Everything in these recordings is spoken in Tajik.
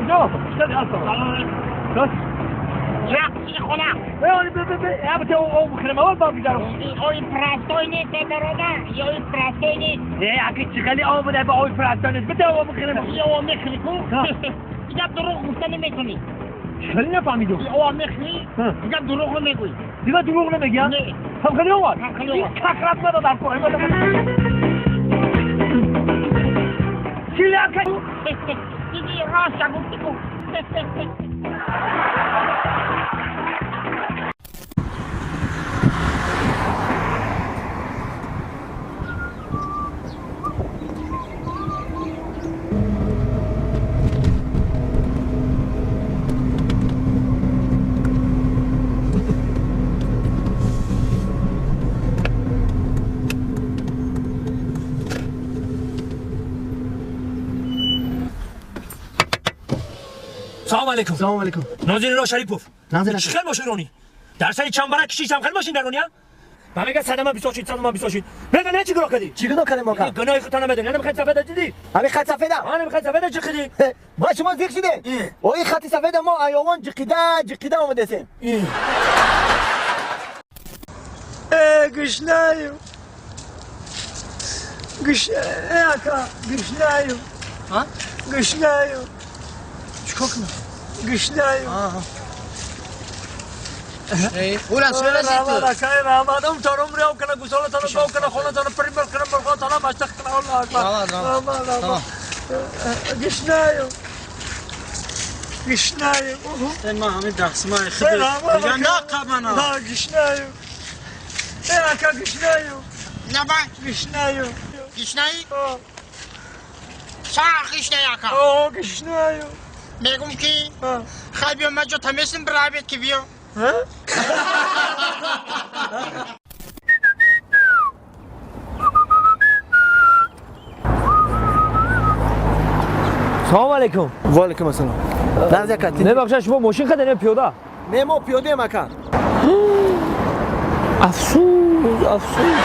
کجا؟ سلام. رقصی خونه. به او بخرم اول با بیدارم. اوی پرستوی نیست برادر، یا اوی پرستوی نیست. نه اگه چقلی آب بوده به اوی پرستوی نیست. بده او بخرم. یا او میخری کو؟ دیگه دروغ گفته نمیتونی. خیلی نفهمیدم. یا او میخری؟ دیگه دروغ نمیگویی. دیگه دروغ نمیگی؟ نه. هم خیلی آوار. هم خیلی آوار. ککرات مداد در کوه. چی لکه؟ دیگه راست گفتی کو. سلام علیکم. سلام علیکم. نازنین را شریپوف. نازنین. چه خیلی ماشین رانی؟ در سری چنبره کشیدم خیلی ماشین درونی ها؟ من میگه صدمه 28 صدمه 28. میگه نه چی گناه کردی؟ چی گناه کردیم ما؟ گناه خودت نمیدونی. نه میخوای سفید دیدی؟ همین خط سفیده. من میخوای سفید چه خدی؟ با شما ذکر شده. او این خط سفید ما ایوان جقیده جقیده اومده سیم. گشنایم. گش اکا گشنایم. ها؟ گشنایم. چیکار کنم؟ گشنایم. Ulan söyleseydi. Tamam. گشنایم. گشنایم. ما همین دستمال خود. دیگه نه قبنا. نه گشنایم. اکا گشنایم. نه با گشنایم. گشنایی؟ ساخ گشنایی اکا. اوه گشنایم. میگم که خیلی بیا من جو تمیزم برای که بیا. سلام علیکم. و علیکم السلام. نزدیک نه بخشش شما ماشین خدنه نه پیاده؟ نه ما پیاده مکان. افسوس افسوس.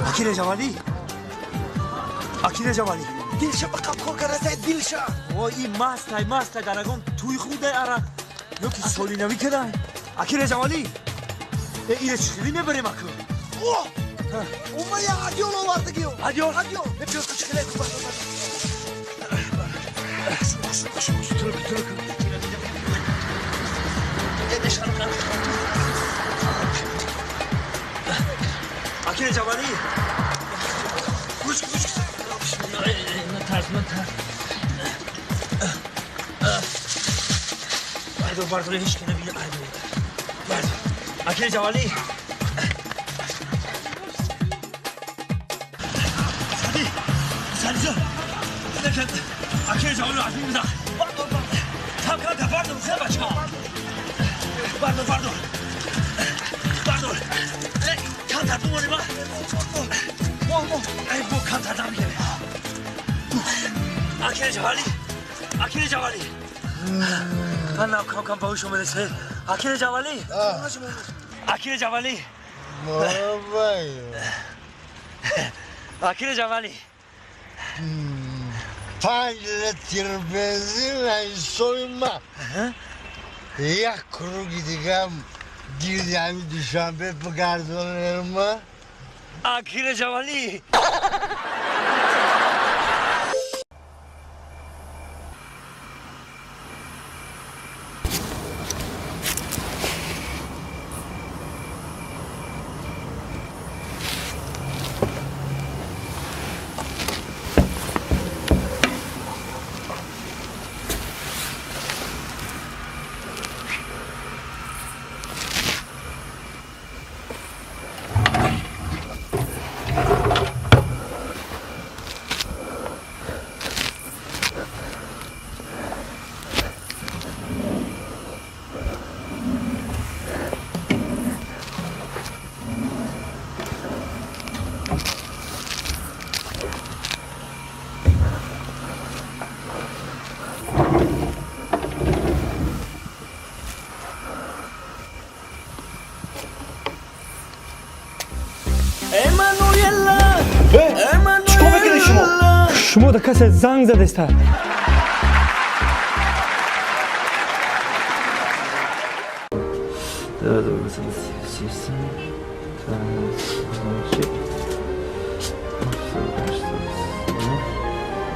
اکیل جوالی اکیل جوالی دلشا بقب کار کرده دلشا و این مست مست درگم توی خوده عرق یا که سالی نوی کردن اکیل جوالی اینه چخیلی میبریم اکو اوه اومه یا ادیول آورده گیو ادیول ادیول نپیوز که چخیلی اکو ترک ترک اکیل جوالی گوش گوش نه ترس نه ترس بردار بردار هیچ که نبینه بردار بردار اکیل جوالی سادی سادی جان نکن اکیل جوالی رو از این بزن بردار بردار تم کنم بردار خیلی بچه ها بردار بردار بردار کم تر بمانی با ای بو کم تر نمیگه اکیل جوالی اکیل جوالی من نم کم کم باهوش اومده سه اکیل جوالی اکیل جوالی اکیل جوالی 5 لیتر بنزین سویما یک کروگی دیگه گیردی همین دوشنبه بگردونم اکیل جوالی Касе занг задеста.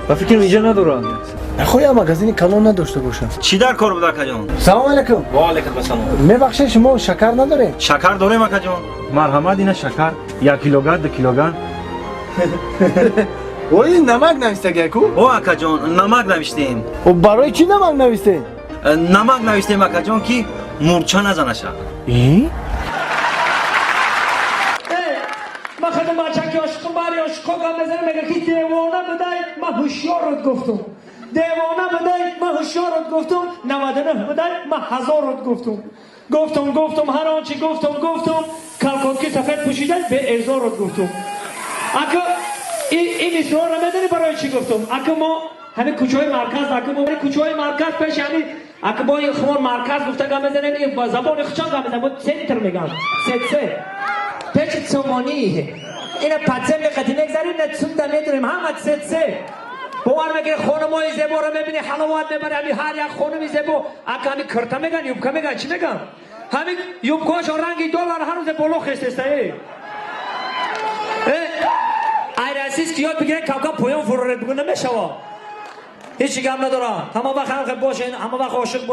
Ба фикрам инҷа надорам. Нахоя магазини калон надошта бошам. Чӣ дар кор буда, акаҷон? Салом алейкум. Ва алейкум ассалом. Мебахшед, шумо шакар надоред? Шакар дорем, акаҷон. Марҳамат, ина шакар. 1 килограмм, 2 килограмм. Ой, намак навистагия ку? О, акаҷон, намак навиштем. О, барои чӣ намак навистед? Намак навиштем, акаҷон, ки мурча назанаша. И? Ман худам бачаки ошиқам, бари ошиқо гап мезанам, мега ки девона будай, ман ҳушёрот гуфтум. Девона будай, ман ҳушёрот гуфтум, 99 будай, ман ҳазорот гуфтум. Гуфтум, гуфтум, ҳар он чи гуфтум, гуфтум, калкотки сафед пӯшидай, беэзорот гуфтум. Ака ин мисолро медонӣ барои чӣ гуфтум? Ака мо ҳамин кӯчаҳои марказ, ака мо кӯчаҳои марказ пеш ҳамин ака бо ин хумор марказ гуфта гап мезанем, ин ба забони худшон гап мезанем, центр меган, сетсе. Пеши сомонӣ. Ина подземный қати мегзарем, на цунда медурем, ҳама сетсе. Бовар мекунӣ, хонумои зеборо мебинӣ, ҳаловат мебарӣ, ҳамин ҳар як хонуми зебо, ака ҳамин кирта меган, юбка меган, чӣ меган? Ҳамин юбкаҳошон ранги доллар ҳар рӯзе боло хестеста, э. Ай расист ки ёд бигиред, кам-кам поён фуроред, бигӯ намешава. Ҳеҷ гап надорам. Ҳама вақт ҳам бошен, ҳама вақт ошиқ.